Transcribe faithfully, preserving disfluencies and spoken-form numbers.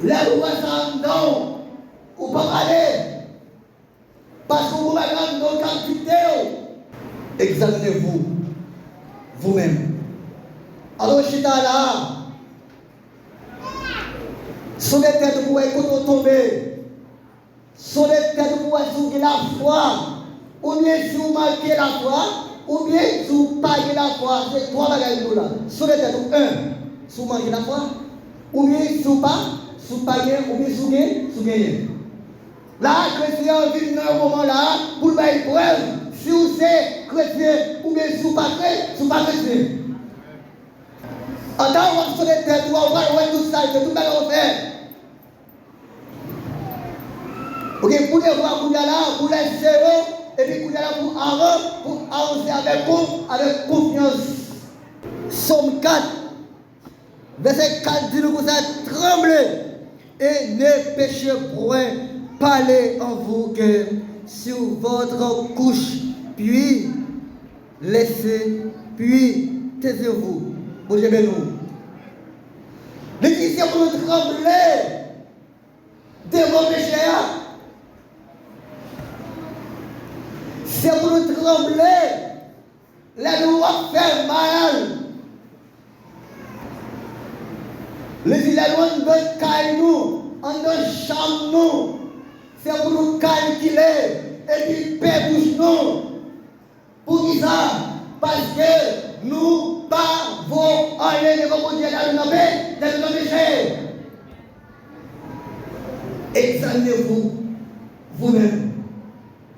Lè ou wè sa anndan w, ou pa pale. Paske ou gen bagay anndan w k ap dikte w. Examinez-vous vous-même. Alò, chita la a. Sonde tèt ou pou wè kote w tonbe. Sonde tèt ou pou wè si w gen lafwa, oubyen si w manke lafwa, oubyen si w pa gen lafwa. Se twa bagay m di w la. Sonde tèt ou, en, si w manke lafwa, oubyen si w pa, si w pa gen, oubyen si w gen, si w genyen. La a, kretyen an vin nan yon moman la a pou l bay prèv si w se kretyen oubyen si w pa kre-, si w pa kretyen. Antan w ap sonde tèt ou a, ou pral wè tout sa l fè, tout bagay ou fè. Ou gen pou devwa kounye a la pou lèse yo, epi kounye a la pou avan, pou avanse avèk kon-, avèk konfyans. Sòm kat, vèsè kat di nou konsa, tremblez et ne péchez point, parlez en vos cœurs sur votre couche, puis laissez, puis taisez-vous. Bondye beni w. Li di se pou nou tranble devan peche a. Se pou nou tranble lè nou ap fè mal. Li di lè nou anndan kay nou, anndan chanm nou, se pou nou kalkile epi pè bouch nou. Poukisa? Paske nou pa vo anyen devan Bondye lè nou nan pe-, lè nou nan peche. Examinez-vous vous-même.